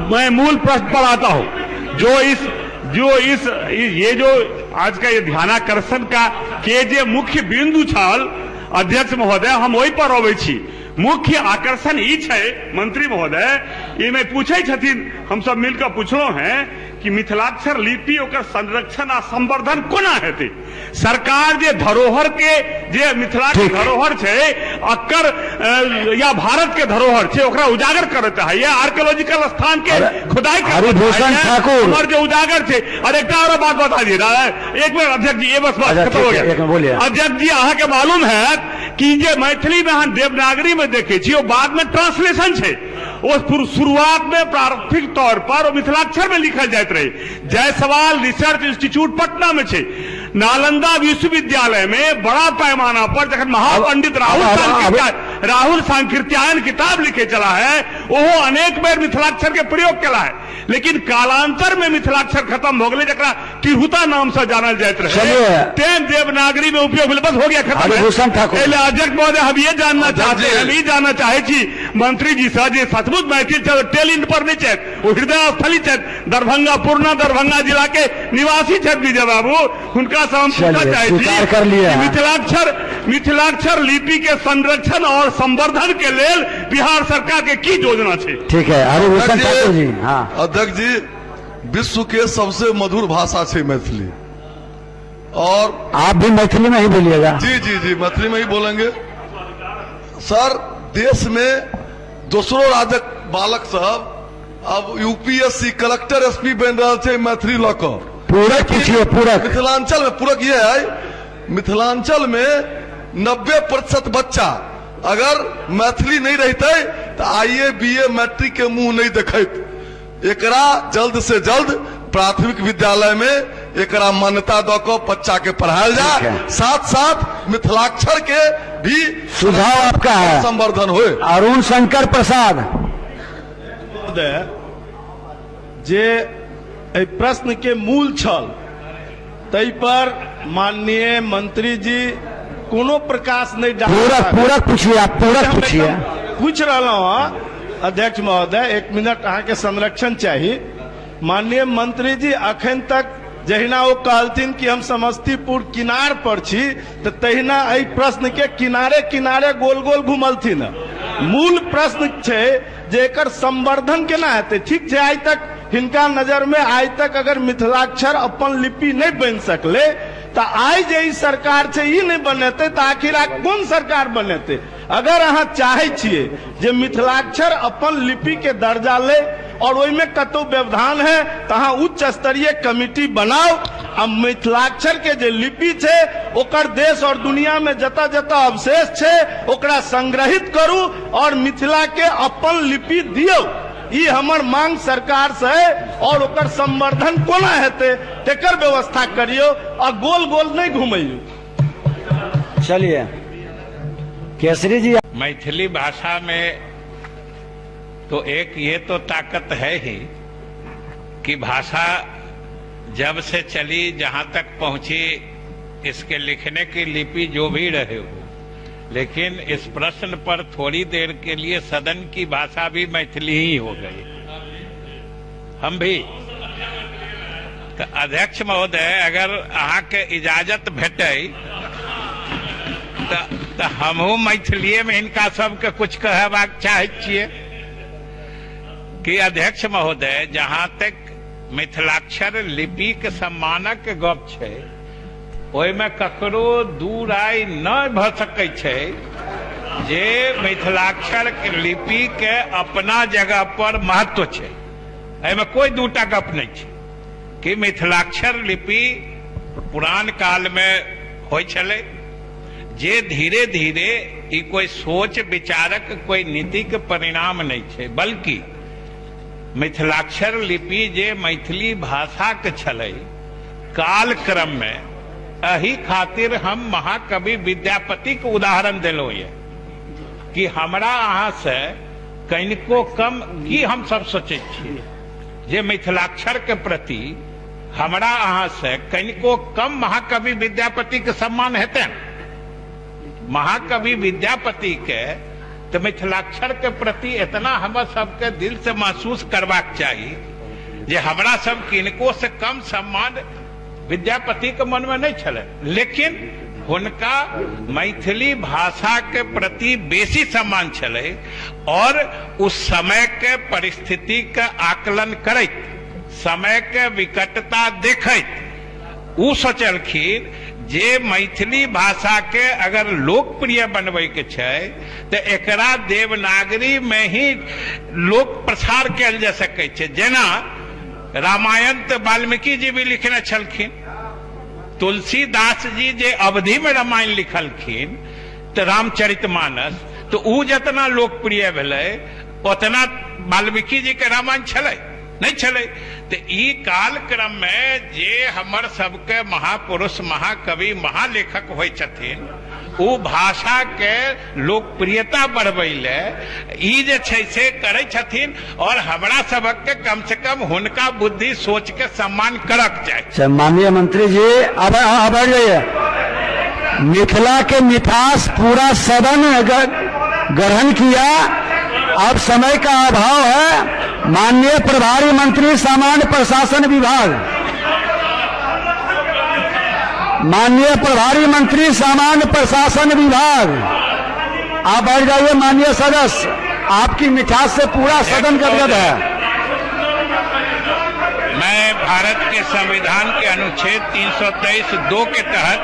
अब मैं मूल प्रश्न पर आता हूं। जो इस ये जो आज का ये ध्यानाकर्षण का के जे मुख्य बिंदु छल, अध्यक्ष महोदय, हम ओहि पर अबै छी। मुख्य आकर्षण ई छै, मंत्री महोदय, एहिमे पूछै छथिन, हम सब मिलकर पुछलहुं हैं कि मिथिलाक्षर लिपि, ओकर संरक्षण आ संवर्धन कोना हेतै? सरकार जे धरोहर के, जे मिथिला के धरोहर छै अकर या भारत के धरोहर छै, ओकरा उजागर करऽ चाहैया, आर्कियोलॉजिकल स्थान के खुदाई करऽ हरिभूषण चाहैया, ठाकुर। हमर जे उजागर छै। और एकटा और बात बता दिए, एक मिनट अध्यक्ष जी, ये बस बात अच्छा, खत्म हो ठीक है, गया। एक मिनट बोलिए। अध्यक्ष जी, अहाँके मालूम है कि जे मैथिली में अहाँ देवनागरी में देखे छी, ओ बाद में ट्रांसलेशन छै। ओ शुरुआत में प्रारंभिक तौर पर ओ मिथिलाक्षर में लिखल जाइत रहे। जायसवाल रिसर्च इंस्टीट्यूट पटना में छै, नालंदा विश्वविद्यालय में बड़ा पैमाना पर जखन महापंडित राहुल राहुल सांकृत्यायन किताब लिखे चला है, ओहो अनेक बेर मिथिलाक्षर के प्रयोग केला है। लेकिन कालांतर में मिथिलाक्षर खत्म हो गेलै, जकरा तिरहुता नाम से जानल जाइत रहे। चलिए। तें देवनागरी में उपयोग भेलै। बस, हो गया, खत्म है। हरिभूषण ठाकुर। एहिले अध्यक्ष महोदय, हम ये जानना अध्यक्ष चाहते हैं, जी। हम ई जानना चाहे छी मंत्री जी से, जे सचमुच मैथिल छथि, टेल पर नहीं छथि, ओ हृदय स्थली छथि, दरभंगा, पुरना दरभंगा जिला के निवासी छथि विजय बाबू, हुनका से हम पूछना चलिए, चाहे छी स्वीकार कर लिए कि हैं। मिथिलाक्षर मिथिलाक्षर लिपि के संरक्षण और संवर्धन के लेल बिहार सरकार के की योजना छै? ठीक है, हरिभूषण अध्यक्ष ठाकुर जी, हाँ। अध्यक्ष जी, विश्व के सबसे मधुर भाषा छै मैथिली और आप भी मैथिली में ही बोलिएगा। जी जी, मैथिली में ही बोलेंगे सर। देश में दोसरो राज्यक बालक सब अब यूपीएससी कलेक्टर, एसपी बनि रहल छै मैथिली लऽ कऽ। पूरक पूछिए, पूरक। मिथिलांचल में पूरक ये है, मिथिलांचल में 90% बच्चा अगर मैथिली नहीं रहते तो आई ए, बी ए, मैट्रिक के मुंह नहीं देखैत। एकरा जल्द से जल्द प्राथमिक विद्यालय में एकरा मान्यता दऽ कऽ बच्चा के पढ़ायल ठीक जाय, है। साथ साथ मिथिलाक्षर के भी सुझाव आपका है। संवर्धन होय। अरुण शंकर प्रसाद। महोदय, जे एहि प्रश्न के मूल छल ताहि पर माननीय मंत्री जी कोनो प्रकाश नहि डाल पूरक, पूरक पूछिए आप, पूरक हम पूछिए। एकदम पूछि रहलहुँ हँ अध्यक्ष महोदय, एक मिनट अहाँके संरक्षण चाही। माननीय मंत्री जी, अखन तक जहिना ओ कहलथिन कि हम समस्तीपुर किनार पर छी, तऽ तहिना एहि प्रश्न के किनारे किनारे गोल गोल घुमलथिन हँ। मूल प्रश्न छै जे एकर संवर्धन केना हेतै। ठीक छै, आइ तक हिनका नजर में आइ तक अगर मिथिलाक्षर अपन लिपि नहि बनि सकलै, तऽ आइ जे ई सरकार छै ई नहि बनेतै तऽ आखिर आ कोन सरकार बनेतै? अगर अहाँ चाहै छियै जे मिथिलाक्षर अपन लिपि के दर्जा ले और ओहिमे कतौ व्यवधान है, तऽ अहाँ उच्च स्तरीय कमिटी बनाउ आ मिथिलाक्षर के जे लिपि छै ओकर देश और दुनिया में जतऽ जतऽ अवशेष छै ओकरा संग्रहित करू और मिथिला के अपन लिपि दियौ। ई हमर मांग सरकार से है और ओकर संवर्धन कोना हेतै तेकर व्यवस्था करियौ आ गोल गोल नहि घुमैयौ। चलिए, केसरी जी। मैथिली भाषा में तो एक ये तो ताकत है ही कि भाषा जब से चली, जहां तक पहुंची, इसके लिखने की लिपि जो भी रहे हो, लेकिन इस प्रश्न पर थोड़ी देर के लिए सदन की भाषा भी मैथिली ही हो गई। हम भी तो अध्यक्ष महोदय, अगर अहाँके इजाजत भेटै तऽ हमहूँ मैथिलीए में हिनका सबके कुछ कहबाक चाहै छियै कि अध्यक्ष महोदय, जहां तक मिथिलाक्षर लिपि के सम्मानक गप छै, ओहिमे ककरो दू राय नहि भऽ सकै छै जे मिथिलाक्षर के लिपि के अपना जगह पर महत्व छै। एहिमे कोई दूटा गप नहि छै कि मिथिलाक्षर लिपि पुरान काल में होइ छलै, जे धीरे धीरे ई कोई सोच विचारक, कोई नीतिक परिणाम नहि छै, बल्कि मिथिलाक्षर लिपि जे मैथिली भाषाके छलै कालक्रम में, एहि खातिर हम महाकवि विद्यापतिक उदाहरण देलहुँ ये कि हमरा अहाँ से कनिको कम की हम सब सोचै छियै जे मिथिलाक्षर के प्रति हमरा अहाँ से कनिको कम महाकवि विद्यापति के सम्मान हेतै? महाकवि विद्यापति के तऽ मिथिलाक्षर के प्रति एतना हमर सबके दिल से महसूस करबाक चाही जे हमरा सब किनको से कम सम्मान विद्यापति के मन में नहीं छलै, लेकिन हुनका मैथिली भाषा के प्रति बेसी सम्मान छलै और उस समय के परिस्थिति के आकलन करैत, समय के विकटता देखैत उ सोचलखिन जे मैथिली भाषा के अगर लोकप्रिय बनबै के छै तऽ एकरा देवनागरी में ही लोक प्रसार कयल जा सकै छै। जेना रामायण तऽ वाल्मीकि जी भी लिखने छलखिन, तुलसीदास जी जे अवधि में रामायण लिखलखिन तऽ रामचरितमानस, तऽ उ जितना लोकप्रिय भेलै ओतना वाल्मीकि जी के रामायण छलै नहीं छलै। तऽ ई कालक्रम में जे हमर सबके महापुरुष महाकवि महालेखक होइ छथिन उ भाषा के लोकप्रियता बढ़बै ले ई जे छै से करै छथिन और हमरा सबक के कम से कम हुनका बुद्धि सोच के सम्मान करक चाही। माननीय मंत्री जी अब बढ़ जाइए। मिथिला के मिठास पूरा सदन ग्रहण किया, अब समय का अभाव है। माननीय प्रभारी मंत्री सामान्य प्रशासन विभाग, माननीय प्रभारी मंत्री सामान्य प्रशासन विभाग, आप बैठ जाइए। माननीय सदस्य, आपकी मिठास से पूरा सदन गदगद है। मैं भारत के संविधान के अनुच्छेद 323(2) के तहत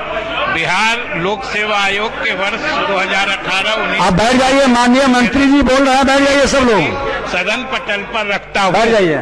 बिहार लोक सेवा आयोग के वर्ष 2018-19 आप बैठ जाइए। माननीय मंत्री जी बोल रहे हैं, बैठ जाइए सब लोग। सदन पटल पर रखता हूँ, बैठ जाइए।